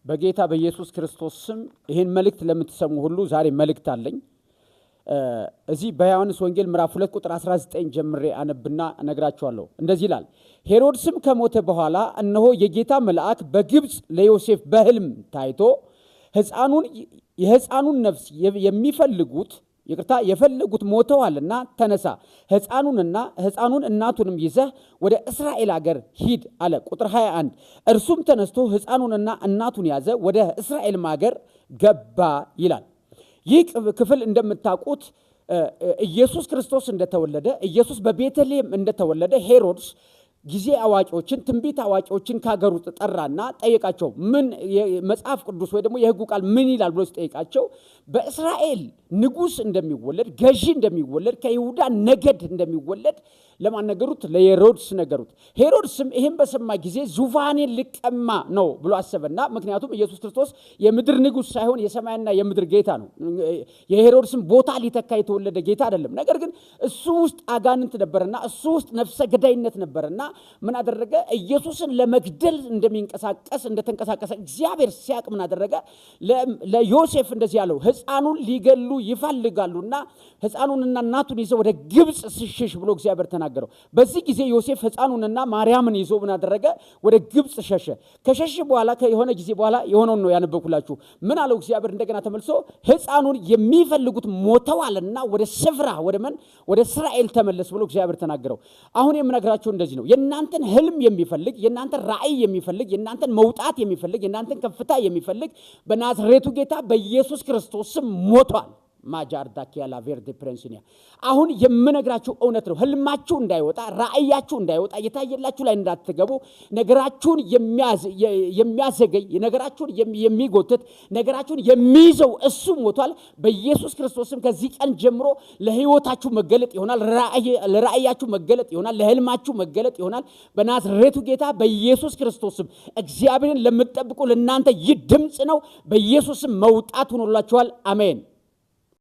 በጌታ በኢየሱስ ክርስቶስ ስም ይህን መልእክት ለምትሰሙ ሁሉ ዛሬ መልእክት አለኝ። እዚህ በዮሐንስ ወንጌል ምዕራፍ 2 ቁጥር 19 ጀምሬ አነብና እነግራችኋለሁ። እንደዚህ ይላል። ሄሮድስም ከሞተ በኋላ እነሆ የጌታ መልአክ በግብፅ ለዮሴፍ በሕልም ታይቶ ሕፃኑን የሕፃኑን ነፍስ የሚፈልጉት፣ ይቅርታ፣ የፈለጉት ሞተዋልና ተነሳ፣ ሕፃኑንና ሕፃኑን እናቱንም ይዘህ ወደ እስራኤል አገር ሂድ አለ። ቁጥር 21፣ እርሱም ተነስቶ ሕፃኑንና እናቱን ያዘ፣ ወደ እስራኤልም አገር ገባ ይላል። ይህ ክፍል እንደምታውቁት ኢየሱስ ክርስቶስ እንደተወለደ፣ ኢየሱስ በቤተልሔም እንደተወለደ ሄሮድስ ጊዜ አዋቂዎችን፣ ትንቢት አዋቂዎችን ከሀገሩ ጠራና ጠየቃቸው። ምን መጽሐፍ ቅዱስ ወይ ደግሞ የሕጉ ቃል ምን ይላል ብሎ ሲጠይቃቸው በእስራኤል ንጉሥ እንደሚወለድ፣ ገዢ እንደሚወለድ፣ ከይሁዳ ነገድ እንደሚወለድ ለማን ነገሩት? ለሄሮድስ ነገሩት። ሄሮድስም ይህን በሰማ ጊዜ ዙፋኔን ልቀማ ነው ብሎ አሰበና፣ ምክንያቱም ኢየሱስ ክርስቶስ የምድር ንጉሥ ሳይሆን የሰማይና የምድር ጌታ ነው። የሄሮድስን ቦታ ሊተካ የተወለደ ጌታ አይደለም። ነገር ግን እሱ ውስጥ አጋንንት ነበርና፣ እሱ ውስጥ ነፍሰ ገዳይነት ነበርና ምን አደረገ? ኢየሱስን ለመግደል እንደሚንቀሳቀስ፣ እንደተንቀሳቀሰ እግዚአብሔር ሲያቅ ምን አደረገ? ለዮሴፍ እንደዚህ ያለው፣ ሕፃኑን ሊገሉ ይፈልጋሉና ሕፃኑንና እናቱን ይዘው ወደ ግብፅ ሽሽ ብሎ እግዚአብሔር ተናገረው። በዚህ ጊዜ ዮሴፍ ሕፃኑንና ማርያምን ይዞ ምን አደረገ? ወደ ግብፅ ሸሸ። ከሸሸ በኋላ፣ ከየሆነ ጊዜ በኋላ የሆነውን ነው ያነበብኩላችሁ። ምን አለው እግዚአብሔር? እንደገና ተመልሶ ሕፃኑን የሚፈልጉት ሞተዋልና ወደ ስፍራ ወደ ምን ወደ እስራኤል ተመለስ ብሎ እግዚአብሔር ተናገረው። አሁን የምነግራችሁ እንደዚህ ነው። የእናንተን ህልም የሚፈልግ፣ የእናንተን ራእይ የሚፈልግ፣ የእናንተን መውጣት የሚፈልግ፣ የእናንተን ከፍታ የሚፈልግ በናዝሬቱ ጌታ በኢየሱስ ክርስቶስ ስም ሞቷል። ማጃርዳ ኪያላ ቬርዴ ፕሬንሲኒያ፣ አሁን የምነግራችሁ እውነት ነው። ህልማችሁ እንዳይወጣ፣ ራእያችሁ እንዳይወጣ፣ የታየላችሁ ላይ እንዳትገቡ ነገራችሁን የሚያዘገይ፣ ነገራችሁን የሚጎትት፣ ነገራችሁን የሚይዘው እሱ ሞቷል። በኢየሱስ ክርስቶስ ስም ከዚህ ቀን ጀምሮ ለህይወታችሁ መገለጥ ይሆናል። ለራእያችሁ መገለጥ ይሆናል። ለህልማችሁ መገለጥ ይሆናል። በናዝሬቱ ጌታ በኢየሱስ ክርስቶስ ስም እግዚአብሔርን ለምትጠብቁ ለእናንተ ይህ ድምፅ ነው። በኢየሱስ ስም መውጣት ሆኖላችኋል። አሜን።